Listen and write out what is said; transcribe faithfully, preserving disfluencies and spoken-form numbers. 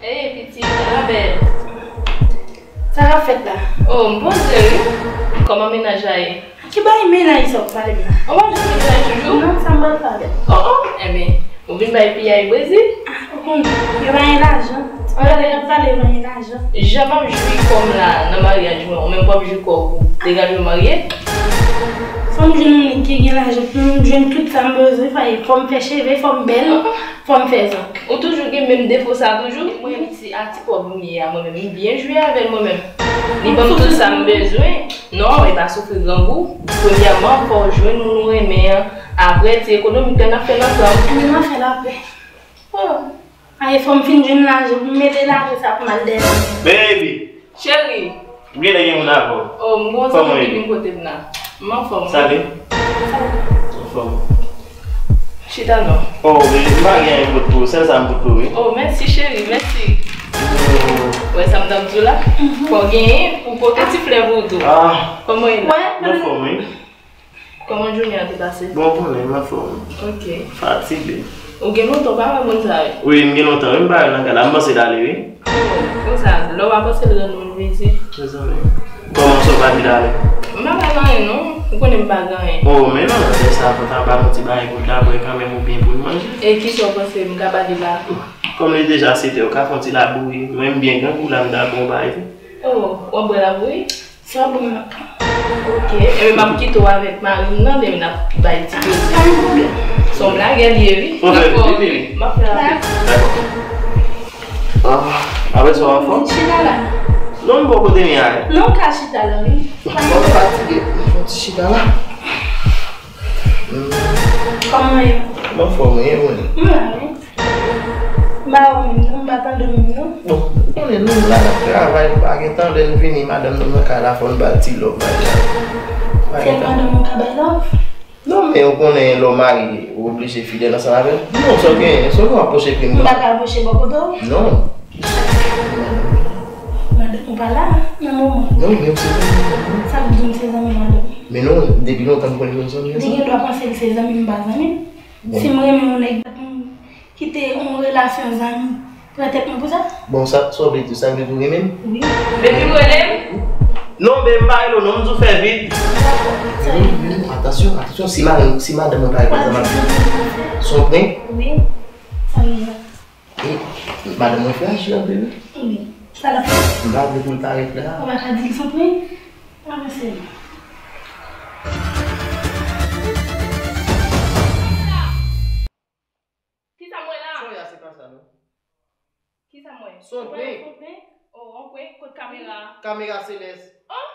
Ey, pitit, ala bèl. Sa k ap fèt la? Oh, m poze wi. Kòman mennaj la ye? Ki bagay mennaj sa w ap pale m la? Ou pa jwenn mennaj toujou? Non, sa m pral pale. Oh, oh, enben, ou vin bay piyay Brezil? Ah, ou konn, yo pa gen lajan. Ou pa gen lajan. Jan m ap jwi kò m la nan maryaj mwen, ou menm w ap jwi kò w pou degaje w marye? Fò m jwenn yon nèg ki gen lajan pou m jwenn tout sa m bezwen, fò m fè cheve, fò m bèl, fò m fè zank. Ou toujou gen menm defo sa toujou? Mwen ti a ti pòv m ye a, mwen menm m byen jwi avè l mwen menm. Li ban m tout sa m bezwen. Non, e pa soufri grangou. Premyèman, fò w jwenn moun ou renmen an. Apre, ti ekonomik la n ap fè l ansanm. Anben n a fè lapè. Oh. Ay, fò m fin jwenn lajan pou m mete lapè sa pou m al dèyè. Baby! Cheri! M genlè gen moun avè w. Oh, m gon zanmi ki vin kote m la. M anfòm wi. Salut. Anfòm. Chita non. Oh, baby, m pa gen anyen pou w, sèl sa m pou w wi. Oh, mèsi cheri, mèsi. Ou wè sa m t ap di w la? Fò w genyen pou pote ti flè pou w tou. Ah. Kòman w ye la? M anfòm wi. Kòman jounen an te pase? Bon, ou konnen, m anfòm. Ok. Fatige. Ou gen lontan w pa wè moun sa yo? Wi, m gen lontan wi, m pa wè l nan kay la. M panse l ale wi. Oh, konsa, lè w pa panse l rann moun vizit? Mezanmi. Kòman sa w pa di l ale? M pa bay anyen non. Ou konnen m pa gen anyen. Oh, men non, lè sa fò ta ba m yon ti bagay pou l ta bwè kanmenm oubyen pou l manje. E kisa w panse m ka ba li la? Kòm li deja sèt è, ou ka fè yon ti labouyi. Mwen, m byen grangou la, m ta ba w yon bagay tou. Oh, w ap bwè labouyi? Sa bon nan. Ok. Ebyen, m ap kite w avèk mari m nan, demen n ap bay ti koze. Pa gen pwoblèm. Se yon blagè li ye, wi. Dakò, wi. M ap fè rapid. Dakò. Ah, apre sa, w anfòm? Chita la. Non, m poko teni a. Non, w ka chita la, wi. Mwen fatige. Fè yon ti chita la. Kòman w ye? M anfòm, wi, e ou menm? M la, wi. M pa wè w menm non, m pa tande w menm non. Bon, ou konnen nou la n ap travay, nou pa gen tan, lè n vini, madanm nou nan kay la, fò n ba l ti love, bay love. Se madanm ou ka bay love? Non, men ou konnen lè w marye, ou oblije fidèl ansanm avè l. Non, sa w genyen, sa w gen w ap pwoche pi m. M pa ka pwoche bò kote w? Non. Madanm ou pa la, nan moman. Non, men ou se zanmi madanm mwen. Sa vle di m se zanmi madanm ou? Men non, depi lontan m konnen nou zanmi ansanm. Li gen dwa panse l se zanmi m, pa zanmi m. Si m renmen yon nèg, m kite yon relasyon zanmi, pran tèt mwen pou sa? Bon, sa, sa w vle di, sa vle di w renmen m? Wi. Baby, w rele m? Non, baby, m pa rele w, non, m di w fè vit. Dakò, sa vle di. Atansyon, atansyon, si madanm, si madanm mwen pa rele zanmi, se yon prank? Wi, sa vle di. E, madanm mwen frajil anpil wi. Wi, sa l ap fè? M pa vle pou l parèt la. Ou pa ka di l se yon prank? Avanse non. Kisa m wè la? Sonya, se pa sa non. Kisa m wè? Se yon prank. Se yon prank? Oh, yon prank? Kot kamera a? Kamera selès. Oh!